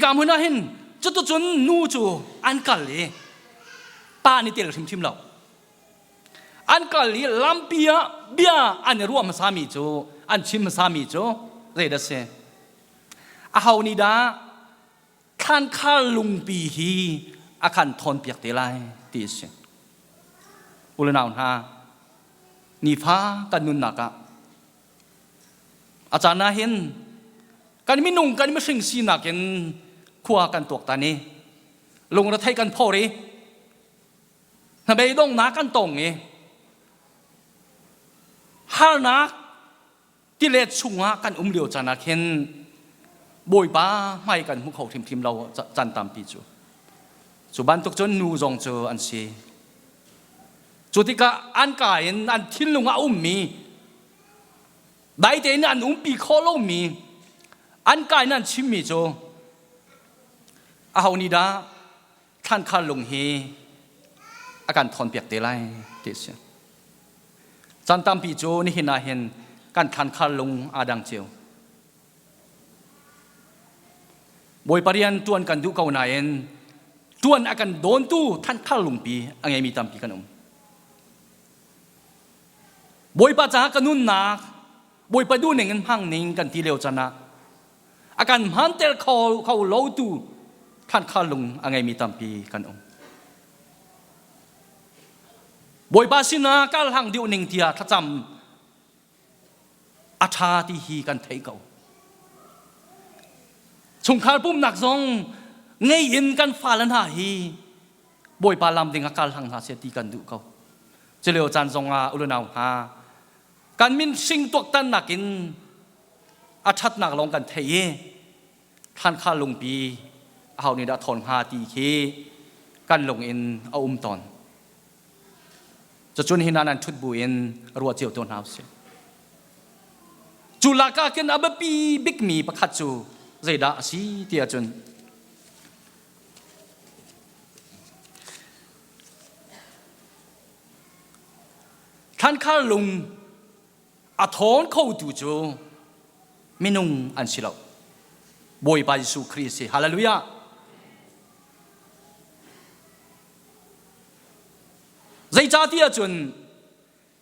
Hika hmun ah hin cutucun nu cu an kal i pa nih tel hrimhrim lo. An kal i lampi ah bia an i ruah hmasami cu an chim hmasami cu zeidah si? Aho nih dah thlankhar lungpi hi a kan thawnpiak te lai ti a si. U le nau hna, nifa kan nunnak ah a caan ah hin kan minung kan mihring sinak in khua kan tuaktan i lungrethei kan phor i hnabei donghnak kan tong i harnak tilet chungah kan um lio caan ah khin Bawipa hmai kan hmu kho hrimhrim lo caan tampi cu. Cu bantuk cun nu zong cu an si. Cu tikah an ka in an thinlung ah a ummi dai tein an umpi khawh lomi an ka in an chimmi cu aho nih dah thlankhar lung hi a kan thawnpiak te lai ti a si. Caan tampi cu nihin ah hin kan thlankhar lung aa dang cio. Bawipa rian ṭuan kan duh ko nain ṭuan a kan dawntu thankhar lungpi a ngeimi tampi kan um. Bawipa caah ka nunnak Bawipa duhning in hmang ning kan ti lio can ah a kan hmanter kho, kho lotu thankhar lung a ngeimi tampi kan um. Bawipa sinah kal hlang deuh ning tiah thlacam a ṭha ti hi kan theih ko. Chungkhar pumnak zong ngei in kan fale hna hi Bawipa lam ding ah kal hlang hna seh ti kan duh ko. Culio caan zong ah ulunau hna kan min hring tuaktannak in a ṭhatnak lawng kan theih i thlankhar lungpi aho nih dah thawn hnga ti khi kan lung in a um tawn. Cucun hi nan ṭhut bu in ruah cio tuah hna usih. Cu lakah khin a biapi bikmi pakhat cu zeidah a si ti ahcun thlankhar lung a thawn khotu cu minung an si lo. Bawipa Jesuh Khrih a si. Hallelujah. Zeicahtiah cun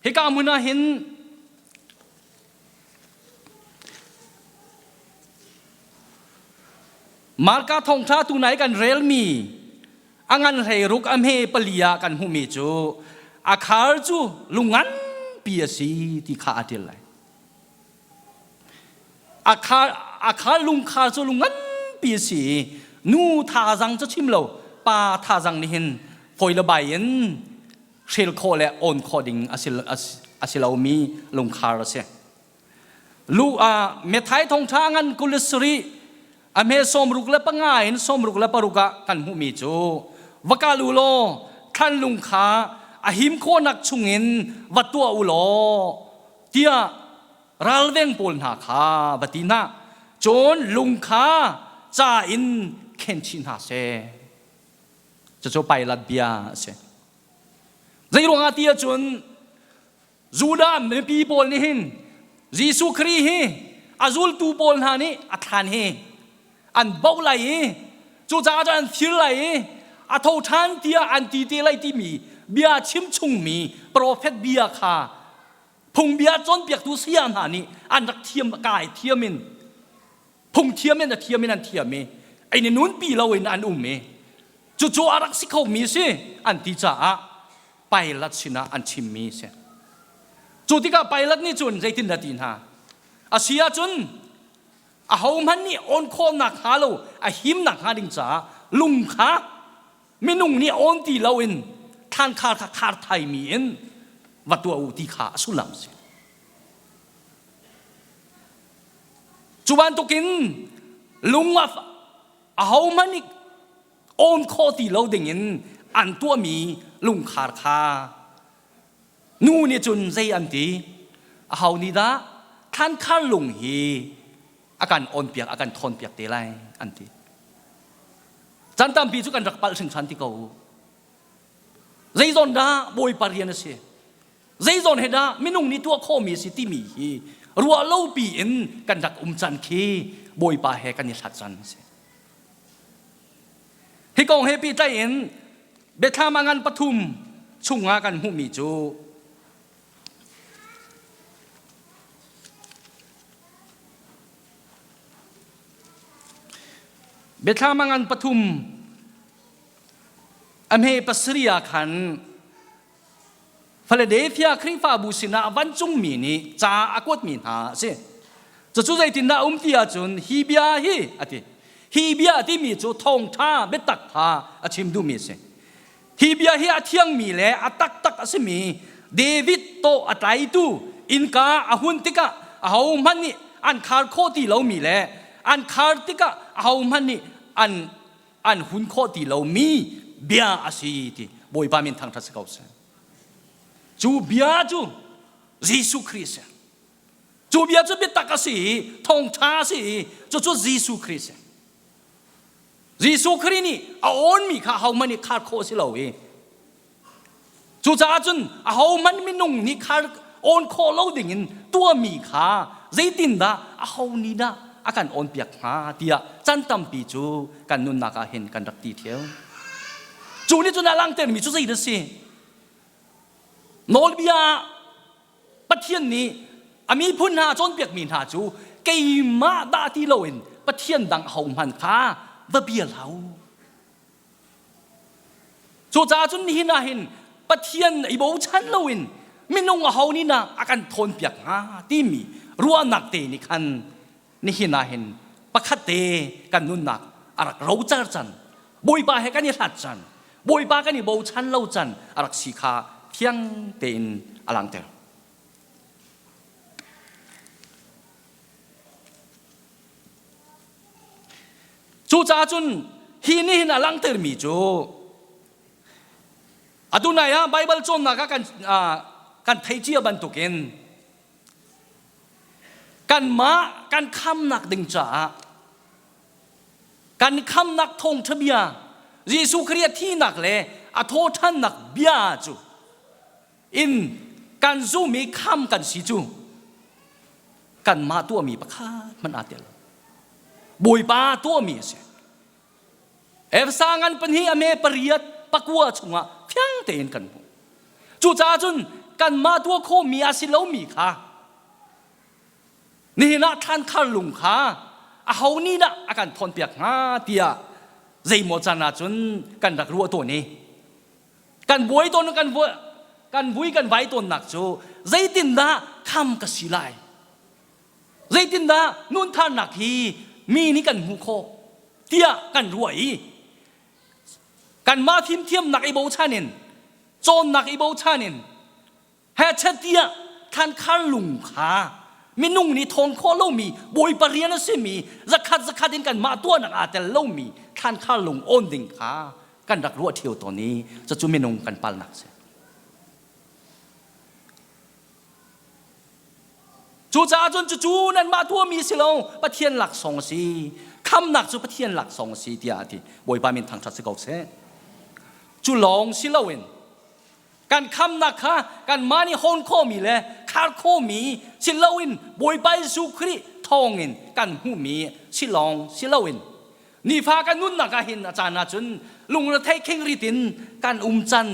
hika hmun ah hin Marka thawngṭha tu nai kan relmi a ngan hleiruk a hme pali ah kan hmuhmi cu a khar cu lung nganpi a si ti kha a ṭial lai. A khar, a khar lungkhar cu lung nganpi a si i nu thazang cu chim lo pa thazang nih hin fawi le bai in hrel khawh le awn khawh ding a si lomi lungkhar a si. Lu ah methai thongtha ngan 27 a hme 65 in 66 ah kan hmuhmi cu va kal u law thlan lung kha a him khawhnak chungin va tuah u law tiah ralveng pawl hna kha va ti hna cun lung kha ca in khen chih hna seh cucu Pilat bia a si zei ruangah ti ahcun Judah mipi pawl nih hin Jesuh Khrih hi a zultu pawl hna nih a thlan hi an boh lai i cucaah cun an thir lai i a tho ṭhan tiah an ti te lai timi bia chim chungmi profet bia kha phungbia cawnpiaktu saya hna nih an rak thiam kai thiam in phungthiam in a thiam in an thiam i ei ni nunpi loin an um i cucu a rak si khomi si an ti caah Pilate sinah an chimmi si. Cu tikah Pilate nih cun zeitindah ti hna? A si ahcun ahohmanh nih awn khawhnak hnga lo a himnak hnga ding caah lung kha minung nih awn ti loin thlankhar kha khar thaimi in va tuah u ti kha a sullam a si. Cu bantukin lung ahohmanh nih awn khawh ti lo dingin an tuahmi lungkhar kha nu nih cun zei an ti aho nih dah thlankhar lung hi a kan awnpiak a kan thawnpiak te lai an ti chan tampi cu kan rak palh hringhran ti ko zeizawn dah bawipa rian a si zeizawn he dah minung nih tuah khawhmi a si timi hi ruah lopi in kan rak um can khi bawipa he kan i hlat can a si. Hi kong he pehtlai in Biathlam a ngan pathum chungah kan hmuhmi cu Biathlam a ngan pathum a hme pasarih ah khan Philadelphia Khrihfabu sinah vancungmi nih ca a kuatmi hna a si. Cucu zeitindah a um ti ahcun hi bia hi a ti. Hi bia timi cu thawngṭha biatak kha a chim duhmi a si. Hi bia hi a thiangmi le a taktak a simi David tawh a tlaitu innka a hun tikah ahohmanh nih an khar khawh ti lomi le an khar tikah ahohmanh nih an an hun khawh ti lomi bia a si ti Bawipa min thangṭhat si ko seh. Cu bia cu Jesuh Khrih a si. Cu bia cu biatak a si i thawngṭha a si i cucu Jesuh Khrih a si. Jesuh Khrih nih a awnmi kha ahohmanh nih khar khawh a si lo i Cucaah cun ahohmanh minung nih khar awn khawh lo dingin tuahmi kha zeitindah aho nih dah a kan awnpiak hnga tiah can tampi cu kan nunnak ah hin kan rak ti ṭheo. Cu nih cun a langhtermi cu zeidah a si? Nawlbia ah Pathian nih a miphun hna a cawnpiakmi hna cu keimah dah ti loin Pathian dang ahohmanh kha va bia hlah u. Cucaah cun nihin ah hin Pathian i bochan loin minung aho nih dah a kan thawnpiak hnga timi ruahnak te nih khan nihin ah hin pakhat te kan nunnak a rak rocar can Bawipa he kan i hlat can Bawipa kan i bochan lo can a rak si kha fiang tein a langhter. Cucaah cun hi nih hin a langhtermi cu atu nai ah Baibal cawnnak ah kan kan thei cia bantukin kanmah kan khamnak ding caah kan khamnak thawngṭha bia Jesuh Khrih a thihnak le a thawhṭhannak bia cu in kan zum i kham kan si cu kanmah tuahmi pakhat hmanh aa tel. Bawipa tuahmi a si. Efesa ngan pahnih a me pariat pakua chungah fiang tein kan hmuh. Cucaah cun kanmah tuah khawhmi a si lomi kha nihin ah thlankhar lung kha aho nih dah a kan thawnpiak hnga tiah zeimaw can ahcun kan rak ruah tawn i kan buai tawn kan kan vui kan vai tawnnak cu zeitindah kham ka si lai Zeitindah nuntharnak hi mi nih kan hmuh khawh tiah kan ruah i kanmah fimthiamnak i bochan in cawnnak i bochan in hechet tiah thlankhar lung kha minung nih thawn khawh lomi bawipa rian a simi zakhat zakhat in kanmah tuahnak aa tel lomi thlankhar lung awn ding kha kan rak ruah ṭheo tawn i cucu minung kan palnak a si. Cucaah cun cucu nanmah tuahmi si lo Pathian laksawng a si. Khamnak cu Pathian laksawng a si tiah a ti. Bawipa min thangṭhat si ko seh. Cu lawng si loin kan khamnak kha kanmah nih hawn khawhmi le khar khawhmi si loin Bawipa Jesuh Khrih thawngin kan hmuhmi si lawng si loin nifa kan nunnak ah hin a caan ahcun lungrethei khingrit in kan um can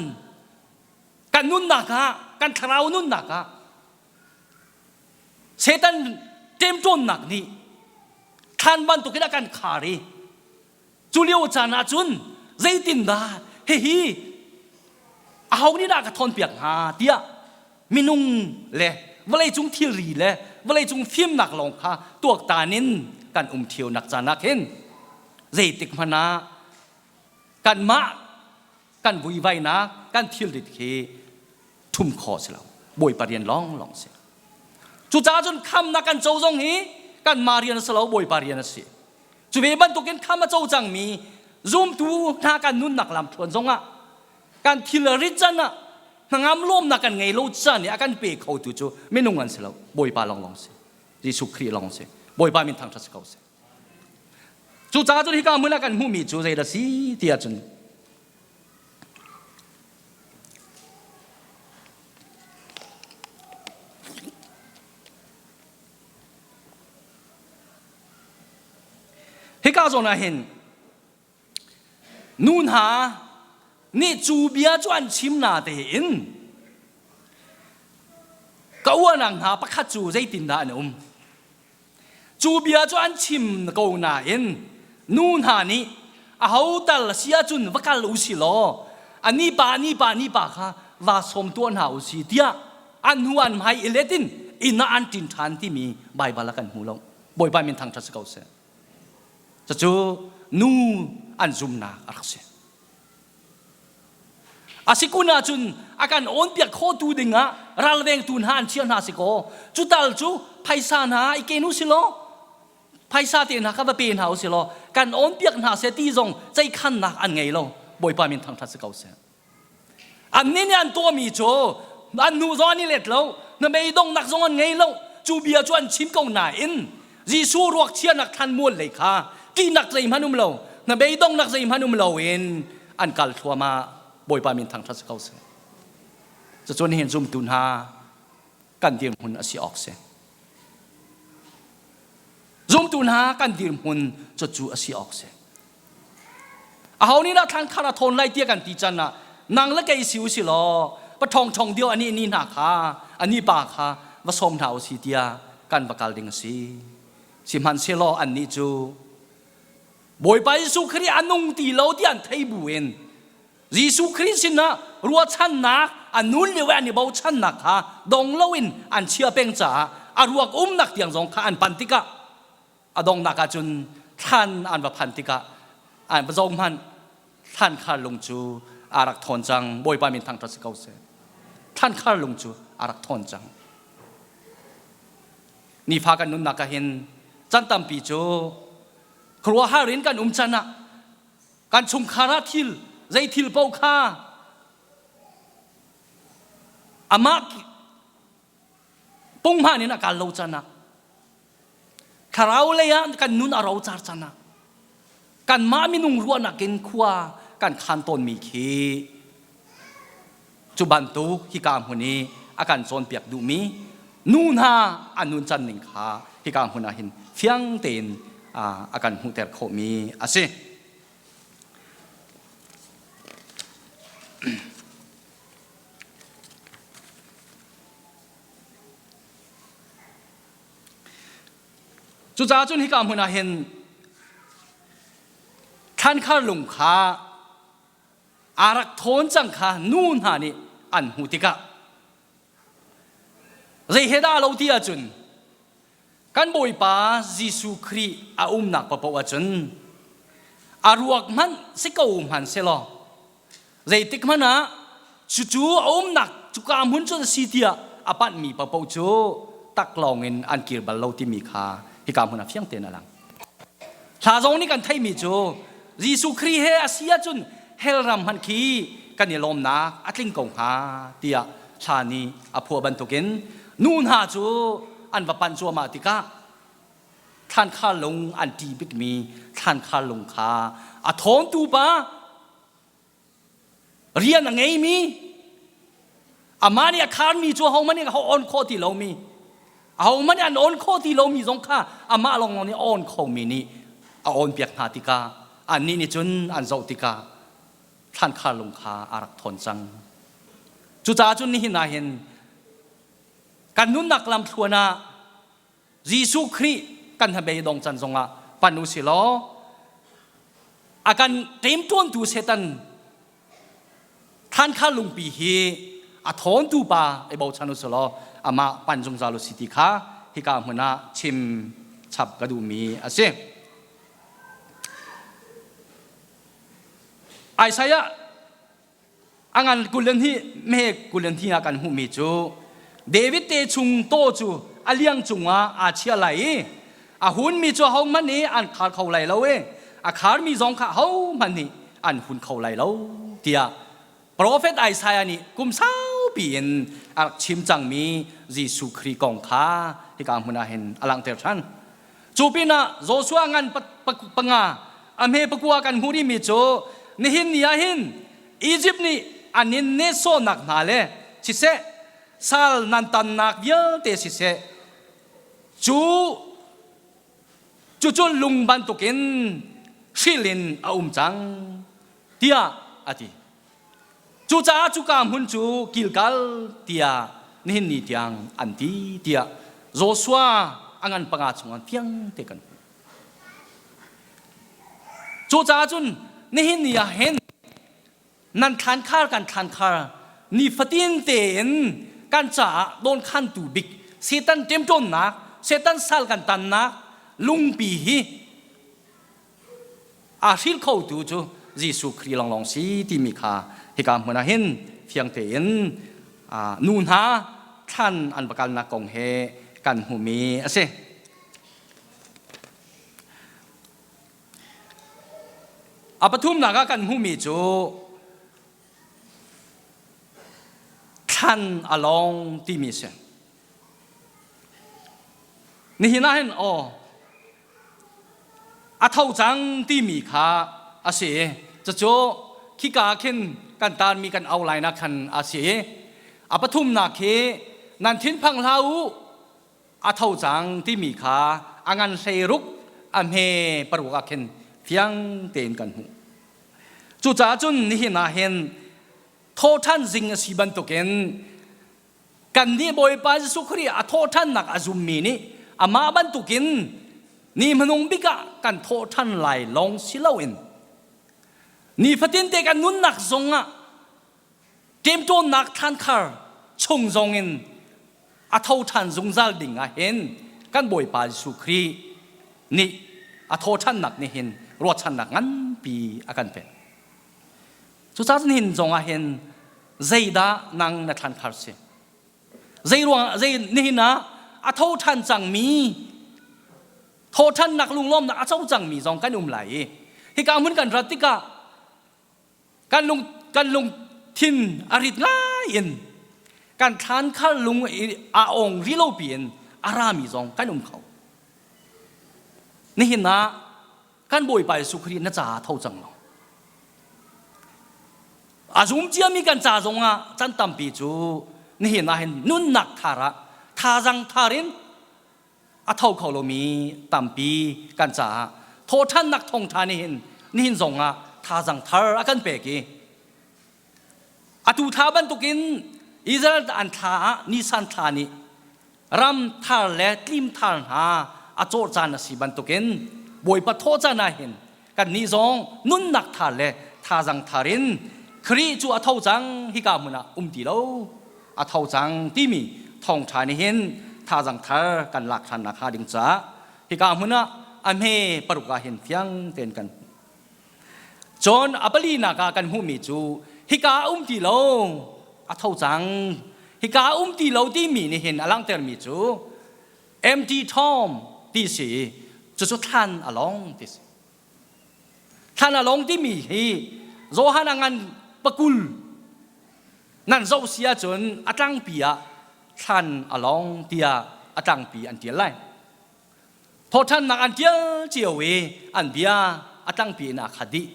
kan nunnak ah kan thlarau nunnak ah Satan ṭemṭawnnak nih thlan bantukin a kan khar i cu lio caan ah cun zeitindah hihi aho nih dah ka thawnpiak hnga tiah minung le vawleicung thilri le vawleicung fimnak lawng kha tuaktan in kan um ṭhionak caan ah khin zeitik hmanh ah kanmah kan vuivainak kan thilrit khi ṭhum khawh si lo bawipa rian lawnglawng si cucaah cun khamnak kan co zong hi kanmah rian a si lo bawipa rian a si cu ve bantukin kham a co cangmi zumtu hna kan nunnak lamthluan zongah kan thil a rit can ah hnangam lawmnak kan ngei lo can i a kan pe khotu cu minung an si lo bawipa lawnglawng si Jesuh Khrih lawng si bawipa min thangṭhat si ko seh Cucaah cun hika hmun ah kan hmuhmi cu zeidah si ti ahcun hika zawn ah hin. Nu hna nih cu bia cu an chim na tein ka uanang hna pakhat cu zeitindah an um? Cu bia cu an chim ko nain nu hna nih aho tal a si ahcun va kal u si law ani pa ani pa ani pa kha va sawm tuah hna u si tiah an hnu an hmai i let in inn ah an ṭin ṭhan timi Baibal ah kan hmu lo. Bawipa min thangṭhat si ko seh. Cucu nu an zumnak a rak si. A si kun ahcun a kan awnpiak khawhtu dingah ralvengtu hna an chiah hna si kaw cu tal cu phaisa hna i ken u si law phaisa te hna kha va pe hna u si law kan awnpiak hna seh ti zong ceikhannak an ngei lo. Bawipa min thangṭhat si ko seh. Annih nih an tuahmi cu an hnu zong an i let lo, hnamei donghnak zong an ngei lo. Cu bia cu an chim ko nain Jesuh ruak chiahnak thlan mual lei kha ṭihnak zeihmanh um lo, hnabei donghnak zeihmanh um loin an kal thluahmah. Bawipa min thangṭhat si ko seh. Cucu nihin zumtu hna kan dirhmun a si awk si. Zumtu hna kan dirhmun cucu a si awk si. Aho nih dah thlan khar a thawn lai tiah kan ti can ah nang le kei si u si law paṭhawng ṭhawng dio ani ni hna kha ani pa kha va sawm hna u si tiah kan va kal ding a si. Sihmanhsehlaw annih cu Bawipa Jesuh Khrih a nung ti lo ti an thei bu in Jesuh Khrih sinah ruahchannak a nun lio i an i bochannak kha dong loin an chia peng caah a ruak umnak tiang zong kha an pan tikah a donghnak ah cun thlan an va phan tikah an va zoh hmanh thlan khar lung cu aa rak thawn cang. Bawipa min thangṭhat si ko seh. Thlan khar lung cu aa rak thawn cang. Nifa kan nunnak ah hin can tampi cu khuaruahhar in kan um can ah kan chungkhar ah thil zei thil paoh kha amah punghman in a kal lo can ah Thlarau lei ah kan nun a rocar can ah kanmah minung ruahnak in khua kan khan tawnmi khi cu bantuk hika hmun i a kan cawnpiak duhmi nu hna an nun can ning kha hika hmun ah hin fiang tein a kan hmuhter khawhmi a si. Cucaah cun hika hmun ah hin thlankhar lung kha aa rak thawn cang kha nu hna nih an hmuh tikah zei he dah lo ti ahcun kan Bawipa Jesuh Khrih a umnak paoh ahcun a ruak hmanh si ko hmanh selaw Zeitik hmanh ah cucu a umnak cuka hmun cu a si tiah a panhmi paohpaoh cu taklawng in an kir bal lo timi kha hika hmun ah fiang tein a lang. Hla zong nih kan theihmi cu Jesuh Khrih he a si ahcun hell ram hmanh khi kan i lawmnak a tling ko hnga tiah hla nih a phuah bantukin nu hna cu an va panh cuahmah tikah thlankhar lung an ṭih bikmi thlankhar lung kha a thawntu pa Rian a ngeimi, amah nih a kharmi cu ahohmanh nih a on khawh ti lomi, ahohmanh nih an on khawh ti lomi zong kha amah lawnglawng nih a on khomi nih a onpiak hna tikah annih nih cun an zoh tikah thlankhar lung kha a rak thawn cang. Cucaah cun nihin ah hin kan nunnak lamthluan ah Jesuh Khrih kan hnabei dong can zongah pan u si law a kan ṭemṭuantu Satan thlankhar lungpi hi a thawntu pa i bochan u si law amah pan zungzal u si ti kha hika hmun ah chim chap ka duhmi a si. Isaiah A ngan kulen hi me kulen hi ah kan hmuhmi cu David te chung taw cu a liang cungah aa chia lai i a hunmi cu ahohmanh nih an khar kho lai lo i a kharmi zong kha ahohmanh nih an hun kho lai lo tiah profet Isaiah nih kum saupi in a rak chim cangmi Jesuh Khrih kong kha hika hmun ah hin a langhter ṭhan. Cu pinah Joshua ngan panga a hme pakua kan hmuh rihmi cu nihin ni ah hin Egypt nih an in nehsawhnak hna le siseh sal nan tannak vialte siseh cu cucu lung bantukin hril in a um cang. tiah a ti. Cucaah cuka hmun cu Gilgal tiah nihin ni tiang an ti tiah Joshua a ngan panga chungah fiang te kan hmuh. Cucaah cun nihin ni ah hin nan thlankhar kan thlankhar nifatin tein kan caah dawnkhantu bik Satan ṭemṭawnnak Satan sal kan tannak lungpi hi aa hril khotu cu Jesuh Khrih lawnglawng si timi kha hika hmun ah hin fiang tein nu hna thlan an va kalnak kong he kan hmuhmi a si. A pathumnak ah kan hmuhmi cu thlan a lawng timi a si. Nihin ah hin aw a tho cang timi kha a si. Cucu khika khin kan taanmi kan au lai nak khan a si. A pathumnak hi nan thinphang hlah u a tho cang timi kha a ngan hleiruk a hme paruk ah khin fiang tein kan hmuh. Cucaah cun nihin ah hin thawhṭhan zing a si bantukin kannih Bawipa Jesuh Khrih a thawhṭhannak a zummi nih amah bantukin ni hmanung bik ah kan thawhṭhan lai lawng si loin nifatin te kan nunnak zongah ṭemṭawnnak thlankhar chung zongin a tho ṭhan zungzal ding ah hin kan Bawipa Jesuh Khrih nih a thawhṭhannak nih hin ruahchannak nganpi a kan pek. Cucaah cun hin zong ah hin zeidah nang na thlankhar si? Zei ruang zei nihin ah a tho ṭhan cangmi thawhṭhannak lunglawmnak a co cangmi zong kan um lai i hika hmun kan rat tikah kan lung kan lungthin a rit ngai in kan thlan khar lung a ong ri lo piin a rami zong kan um kho. Nihin ah kan Bawipa Jesuh Khrih na caah tho cang lo. A zum ciami kan ca zongah can tampi cu nihin ah hin nunnak thar ah thazang thar in a tho kho lomi tampi kan caah thawṭhannak thawngṭha nih hin nihin zongah thazang thar a kan pek i atu thla bantukin Israel an thla ah Nisan thla nih ram thar le tlim thar hna a cawh caan a si bantukin Bawipa thawh caan ah hin kannih zong nunnak thar le thazang thar in Khrih cu a tho cang hika hmun ah um ti lo a tho cang timi thawngṭha nih hin thazang thar kan lak ṭhan nakhnga ding caah hika hmun ah a hme paruk ah hin fiang tein kan cun a palinak ah kan hmuhmi cu hika um ti lo a tho cang hika um ti lo timi nih hin a langhtermi cu empty tomb ti si cucu thlan a long ti si Thlan a lawng timi hi Johan a ngan pakul nan zoh si ahcun a tlangpi ah thlan a lawng tiah a tlangpi an ṭial lai. Thawhṭhannak an ṭial cio i an bia a tlangpi in aa khat dih.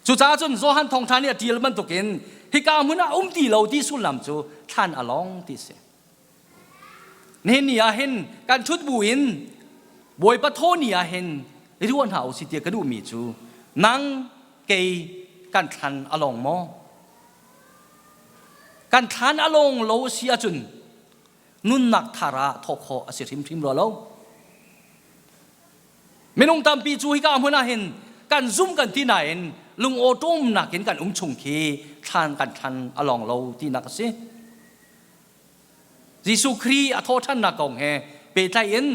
Cucaah cun Johan thawngṭha nih a ṭial bantukin hika hmun ah um ti lo ti sullam cu thlan a lawng ti a si. Nihin ni ah hin kan ṭhut bu in Bawipa thaw ni ah hin ruah hna usih tiah ka duhmi cu nang kei kan thlan a lawng maw? Kan thlan a lawng lo a si ahcun nunnak thar ah thawh khawh a si hrimhrim rua lo. Minung tampi cu hika hmun ah hin kan zum kan ti nain lungawṭawmnak in kan um chung khi thlan kan thlan a lawng lo tinak a si. Jesuh Khrih a thawhṭhannak kong he pehtlai in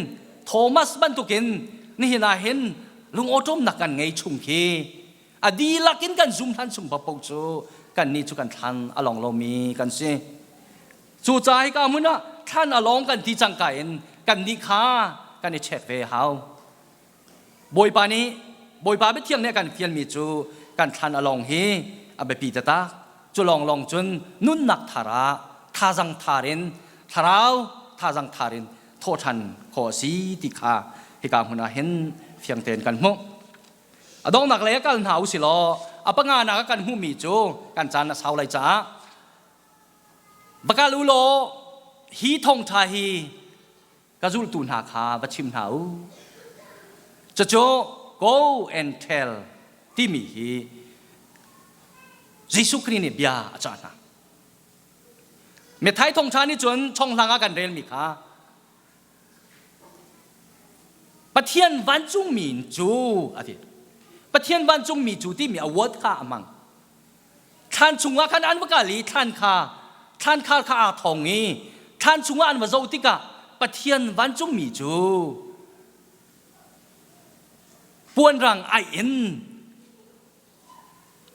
Thomas bantukin nihin ah hin lungawṭawmnak kan ngei chung khi a dihlak in kan zum hlan chung paoh cu kannih cu kan thlan a lawng lomi kan si. Cucaah hika hmun ah thlan a lawng kan ti cangka in kannih kha kan i check ve hau. Bawipa nih Bawipa biathiang nih a kan fialmi cu kan thlan a lawng hi a biapi taktak. Cu lawnglawng cun nunnak thar ah thazang thar in thlarau thazang thar in thawhṭhan khawh a si ti kha hika hmun ah hin fiang tein kan hmuh. A donghnak lei ah kal hna u si law a panganak ah kan hmuhmi cu kan caan a sau lai caah va kal u law hi thawngṭha hi ka zultu hna kha va chim hna u. Cucu go and tell timi hi. Jesuh Khrih nih bia a cah hna. Mithai thawngṭha nih cun chonghlang ah kan relmi kha Pathian vancungmi cu a ti. Pathian vancungmi cu timi a word kha a hmang. Thlan chungah khan an va kal i thlan kha thlan khar kha aa thong i thlan chungah an va zoh tikah Pathian vancungmi cu puanrang aih in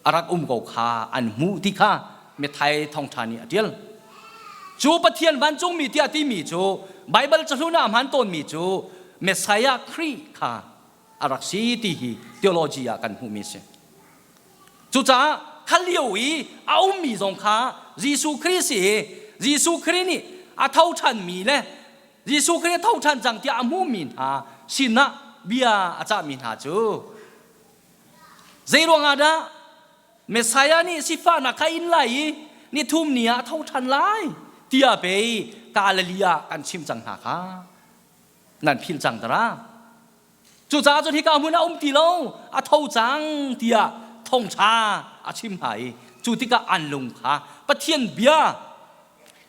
a rak um ko kha an hmuh ti kha Mithai thawngṭha nih a ṭial. Cu Pathian vancungmi tiah timi cu Baibal cahlun ah a hmaan tawnmi cu Messiah Khrih kha a rak si ti hi theology ah kan hmuhmi a si. Cucaah kha lio i a ummi zong kha Jesuh Khrih si i Jesuh Khrih nih a tho ṭhanmi le Jesuh Khrih a tho ṭhan cang tiah a hmumi hna sinah bia a cahmi hna cu Zeiruang ah dah Messiah nih sifahnak kha in lai i nithum ni ah a tho ṭhan lai tiah pei Galilee ah kan chim cang hna kha nan philh cang dara. Cucaah cun hika hmun ah um ti lo, a tho cang tiah thawngṭha a chim hna i cu tikah an lung kha Pathian bia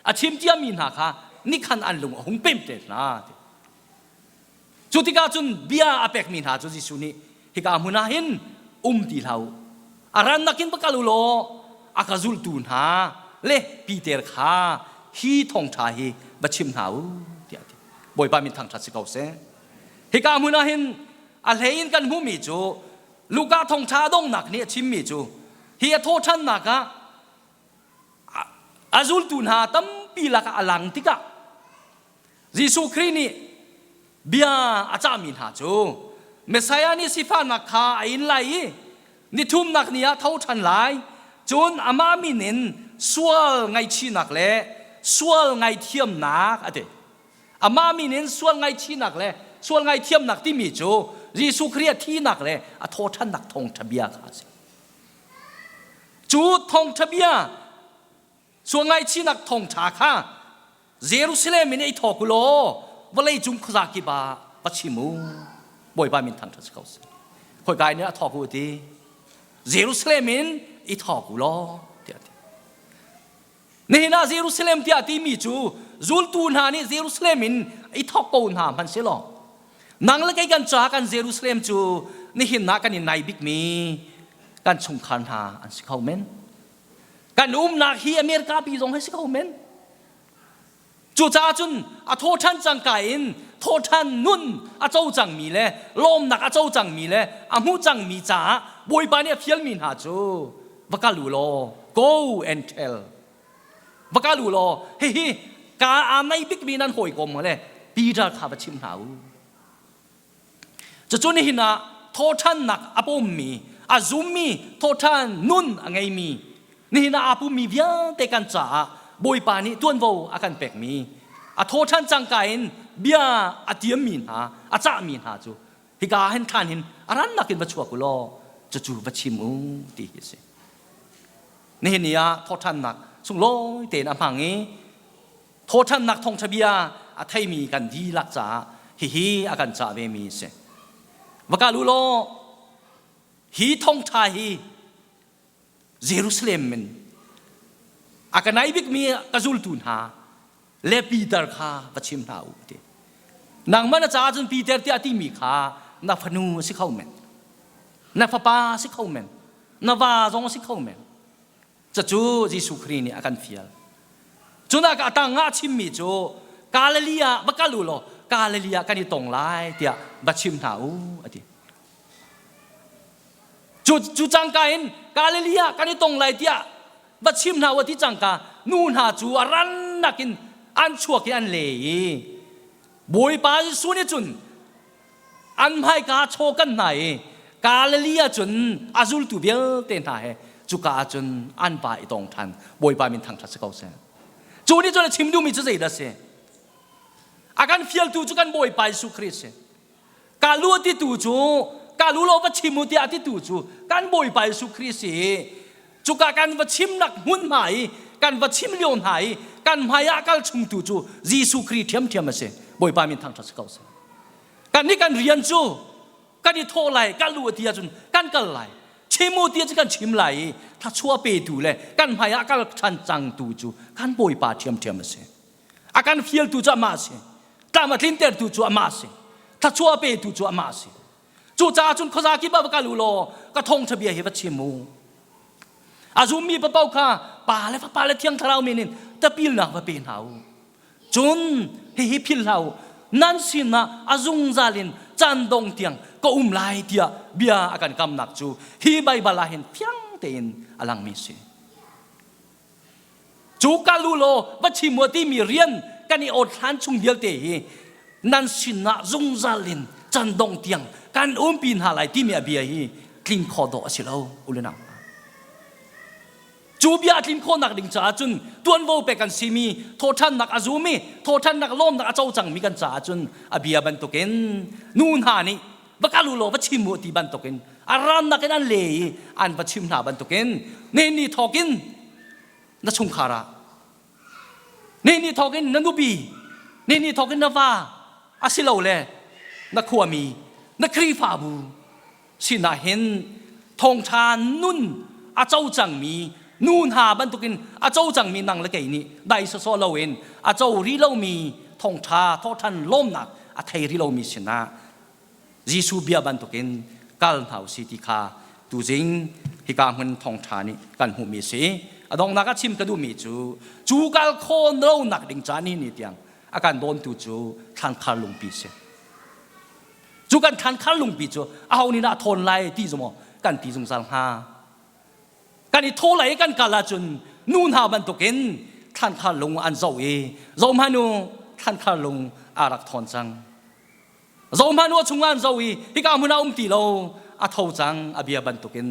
a chim ciami hna kha nikhan an lung a hung pem te hna. Cu tikah cun bia a pekmi hna cu Jesuh nih hika hmun ah hin um ti hlah u. A rannak in va kal u law a ka zultu hna le Piter kha hi thawngṭha hi va chim hna u tiah a ti. Bawipa min thangṭhat si ko seh. Hika hmun ah hin a hlei in kan hmuhmi cu Luka thawngṭha donghnak nih a chimmi cu hi a thawhṭhannak ah a zultu hna tampi lakah a lang tikah Jesuh Khrih nih bia a cahmi hna cu Messiah nih sifahnak kha a in lai i nithumnak ni ah tho ṭhan lai cun amah min in sual ngaihchihnak le sual ngaithiamnak a ti amah min in sual ngaihchihnak le sual ngaithiamnak timi cu Jesuh Khrih a thihnak le a thawhṭhannak thawngṭha bia kha a si cu thawngṭha bia Sual ngaihchihnak thawngṭha kha Jerusalem in i thawk u law vawlei cung khuaza kip ah va chim u. Bawipa min thangṭhat si ko seh. Khoika in a thawk u ti? Jerusalem in i thawk u law tiah a ti. Nihin ah Jerusalem tiah timi cu zultu hna nih Jerusalem in i thawk ko hna hmanh si law nang le kei kan caah kan Jerusalem cu nihin ah kan i nai bikmi kan chungkhar hna an si kho men. Kan umnak hi America pi zong hi si ko men. Cucaah cun a thawṭhan cangka in thawṭhan nun a co cangmi le lawmnak a co cangmi le a hmu cangmi caah Bawipa nih a fialmi hna cu va kal u law go and tell va kal u law hihi ka aa nei bikmi nan hawikom le Peter kha va chim hna u. Cucu nihin ah thawṭhannak a pawmmi, a zummi, thawṭhan nun a ngeimi, nihin ah aa pummi vialte kan caah Bawipa nih tuanvo a kan pekmi, a thawṭhan cangka in bia a tiammi hna, a cahmi hna cu hika hin thlan hin a rannak in va chuak u law cucu va chim u ti hi a si. Nihin ni ah thawṭhannak sunglawi tein a hmang i Thawṭhannak thawngṭha bia a theimi kan dihlak caah hihi a kan cah vemi a si. Va kal u law hi thawngṭha hi Jerusalem in a ka nai bikmi ka zultu hna le Peter kha va chim hna u ti. Nangmah na caah cun Peter tiah timi kha na fanu a si kho men, na fapa a si kho men, na va zong a si kho men. Cucu Jesuh Khrih nih a kan fial. Cunak a tang ah a chimmi cu Galilee ah va kal u law Galilee ah kan i tong lai tiah va chim hna u a ti. Cu, cu cangka in Galilee ah kan i tong lai tiah va chim hna u a ti cangka nu hna cu a rannak in an chuak i an le i Bawipa Jesuh nih cun An hmaika chaw kan hna i Galilee ah cun a zultu vialte hna he cuka ah cun an pa i tong ṭhan. Bawipa min thangṭhat si ko seh. Cu nih cun a chim duhmi cu zeidah a si? A kan fialtu cu kan Bawipa Jesuh Khrih a si. Ka lu a titu cu ka lu lo va chim u tiah a titu cu kan Bawipa Jesuh Khrih a si i cuka kan va chimnak hmunhma i kan va chim lio hna i kan hmai ah kal chungtu cu Jesuh Khrih ṭhiamṭhiam a si. Bawipa min thangṭhat si ko seh. Kan nih kan rian cu kan i thawh lai, kal u a ti ahcun kan kal lai. Chim u ti cu kan chim lai i thluachuah petu le kan hmai ah kal ṭhan cangtu cu kan Bawipa ṭhiamṭhiam a si. A kan fialtu cu amah a si. Tlam a tlintertu cu amah a si. Thluachuah petu cu amah a si. Cucaah cun khuaza kip ah va kal u law ka thawngṭha bia hi va chim u. A zummi paoh kha Pa le Fapa le Thiang Thlarau min in tapilnak va pe hna u. Cun hihi philh hlah u, nan sinah a zungzal in caan dong tiang ka um lai tiah bia a kan kamnak cu hi Baibal ah hin fiang tein a langmi a si. Cu kal u law va chim u timi rian kan i awt hlan chung vialte hi nan sinah zungzal in caan dong tiang kan umpi hna lai timi a bia hi tling khawh dawh a si lo u le nau. Cu bia a tlin khawhnak ding caah cun tuanvo pek kan simi thawṭhannak a zum i thawṭhannak lawmnak a co cangmi kan caah cun a bia bantukin nu hna nih va kal u law va chim u ti bantukin a rannak in an le i an va chim hna bantukin nihin ni thawkin na chungkhar ah nihin ni thawkin na nupi nihin ni thawkin na va asilole na khuami na Khrihfabu sinah hin thawngṭha nun a co cangmi nu hna bantukin a co cangmi nang le kei nih dai sawsawh loin a co rih lomi thawngṭha thawhṭhan lawmnak a thei rih lomi sinah Jesuh bia bantukin kal hna u si ti kha tuzing hika hmun thawngṭha nih kan hmuhmi a si. A donghnak ah chim ka duhmi cu cu kal khawh lonak ding caan hi ni tiang a kan dawntu cu thlankhar lungpi a si. Cu kan thlankhar lungpi cu aho nih dah a thawn lai ti zu maw kan ti zungzal hnga. Kan i thaw lai i kan kal ahcun nu hna bantukin thlankhar lung an zoh i zohhmanh u thlankhar lung aa rak thawn cang. Zohhmanh u a chungah an zoh i hika hmun ah um ti lo a tho cang a bia bantukin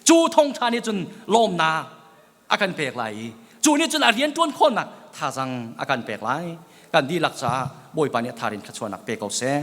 cu thawngṭha nih cun lawmnak a kan pek lai i cu nih cun a rian ṭuan khawhnak thazang a kan pek lai. Kan dihlak caah Bawipa nih a tharin thluachuahnak pe ko seh.